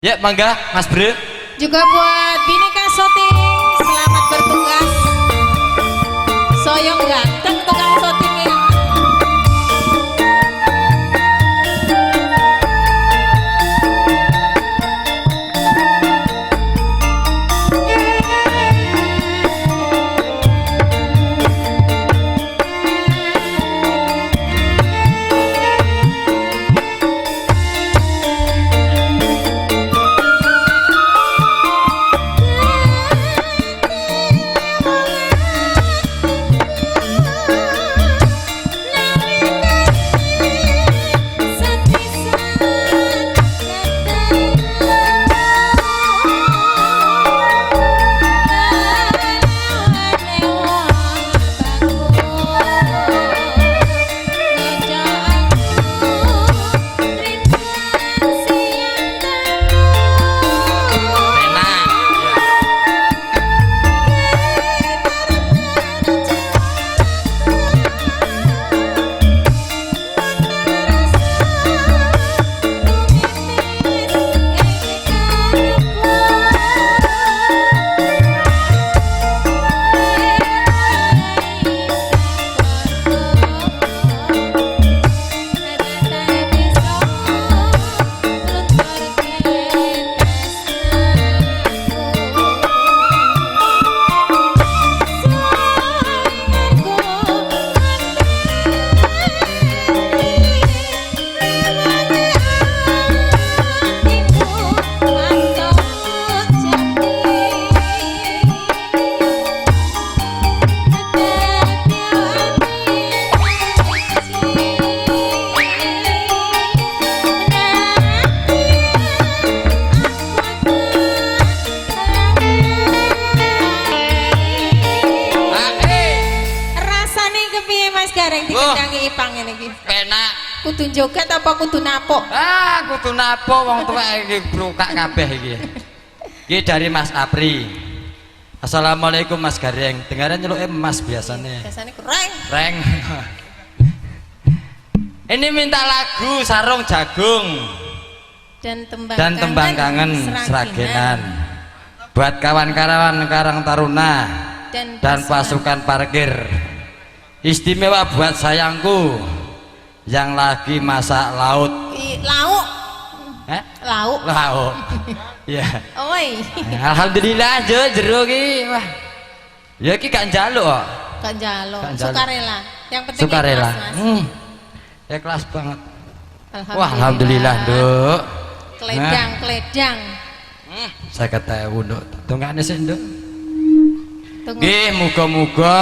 Ya, mangga Mas Bre. Juga buat Bineka Shooting, selamat bertugas. Soyong ganteng tukang syutingnya. Kudu joget apa kudu napuk? Ah, kudu napuk wong tuwek iki brukak kabeh iki. Iki dari Mas Apri. Assalamualaikum Mas Gareng. Dengaren nyeluke Mas biasane. Biasane reng. Reng. Ini minta lagu Sarung Jagung dan Tembang Kangen Sragenan. Buat kawan-kawan Karang Taruna dan pasukan parkir. Istimewa buat sayangku yang lagi masak laut. Lauk. Eh? Lauk. Lauk. Iya. Oi. Alhamdulillah jero ki. Wah. Ya ki gak njaluk kok. Gak njaluk. Sukarela. Yang penting sukarela. Ikhlas, Mas. Ikhlas banget. Alhamdulillah. Wah, alhamdulillah, Nduk. Kledang, kledang. 50.000, Nduk. Dongane sik, Nduk. Nggih, muga-muga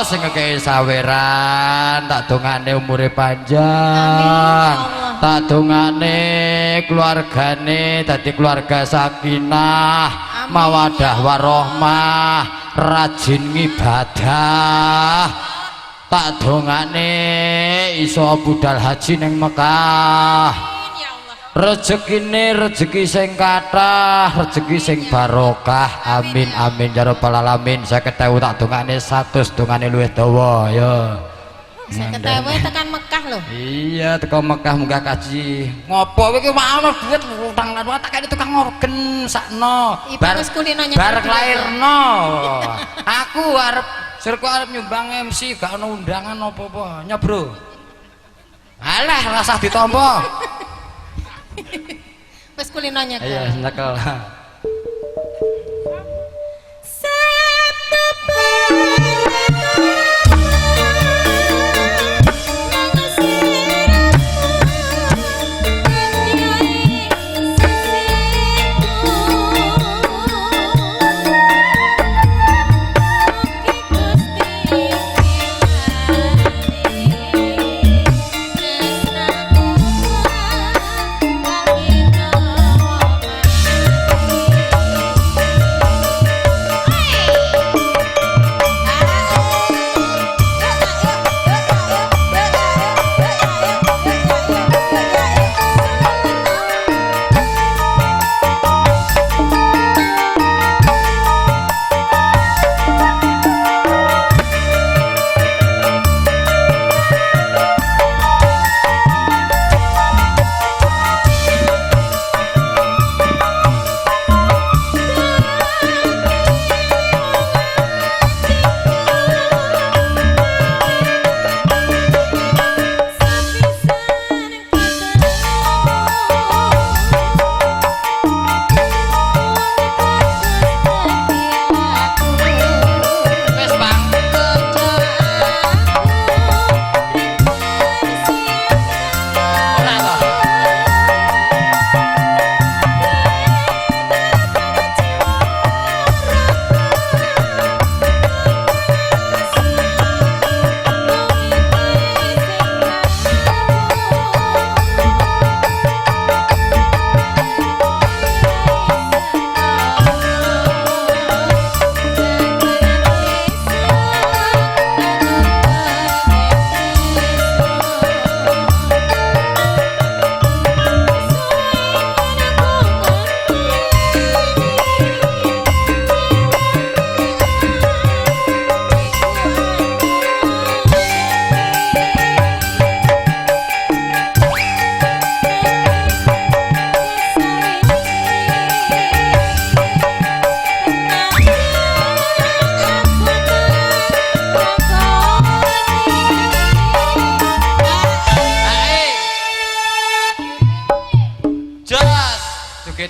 sing ngekeki saweran tak dongane umure panjang. Tak dongane keluargane dadi keluarga sakinah, mawadah warohmah, rajin ngibadah. Tak dongane iso budal haji ning Mekah. Rezekine rezeki sing kathah, rezeki sing barokah. Amin amin ya rabbal alamin. 50.000 tak dongane 100 dongane luwih dawa ya. 50.000 tekan Mekah lho. Iya, teko Mekah munggah kaji. Ngopo kowe iki mau duit utang lan tak kene tukang orgen sakno. Bar bar lairno. Aku arep sirku arep nyumbang MC gak ono undangan apa-apa. Nyo, Bro. Alah, rasah ditampa. Wes kulino nyekel. Iya, nyekel.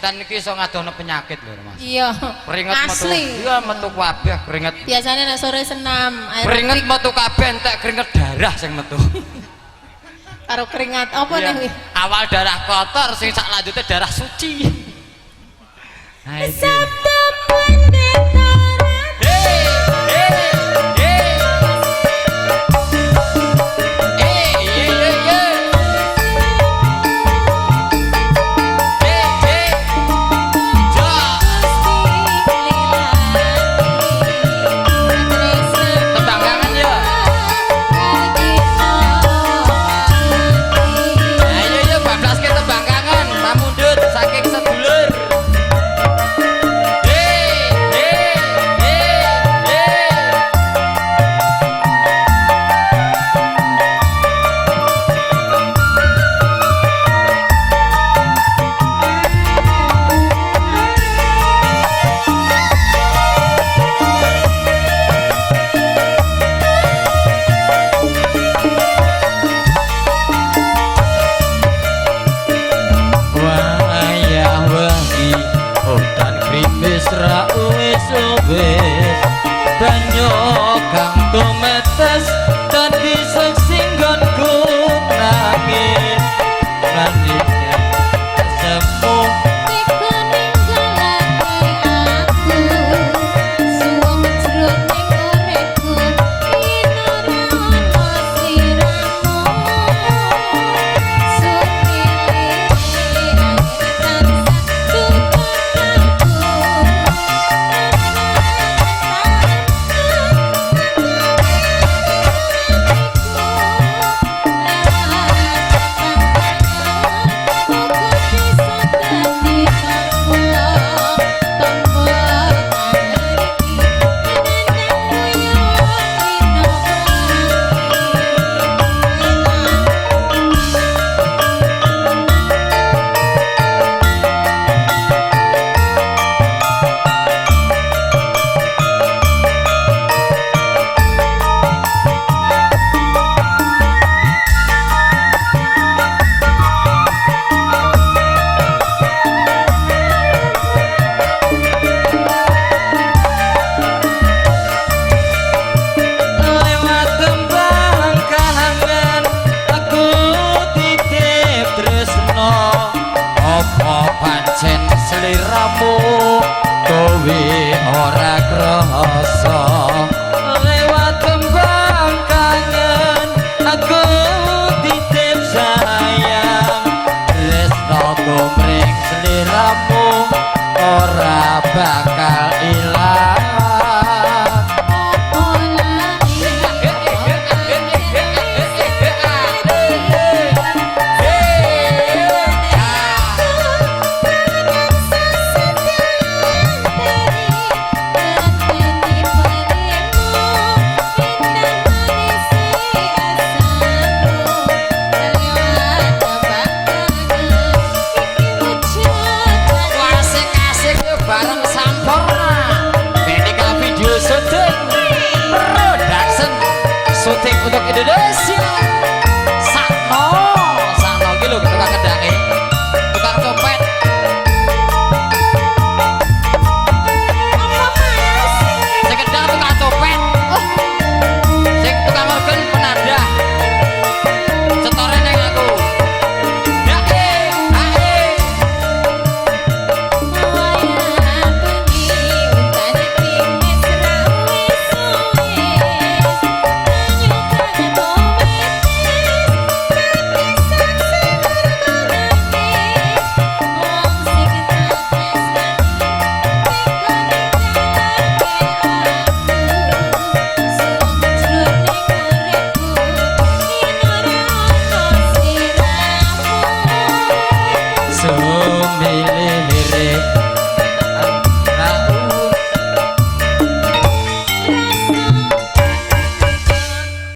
Setan iki iso ngadohno penyakit lho, Mas. Iya. Keringet metu. Asli. Iya, metu kabeh keringet. Biasanya nek sore senam Keringet metu kabeh entek keringet darah sing metu. Karo keringat apa Iya. nih kuwi? Awal darah kotor sing sak lanjutnya darah suci. Nah, iki. Sabda Pendeta. Hey, hey, hey. Hey, ye, ye, ye. Hey, hey. Ja. Tembang kangen ya. Ayo yo bablaske tembang kangen, pamundhut saking sedulur. Hey, hey, hey, hey. Wayah wengi udan grimis ra wis wis banyu kang tumetes dadi seksi nggonku nangis nangis semu. Teka ninggalake aku, suwung jroning uripku, yen ora ana sliramu. Sumilire air tansah tutup aku. Lewat tembang kangen aku titip tresno, apa pancen sliramu kowe ora krasa? Lewat tembang kangen aku titip sayang, tresno kumring sliramu ora bakal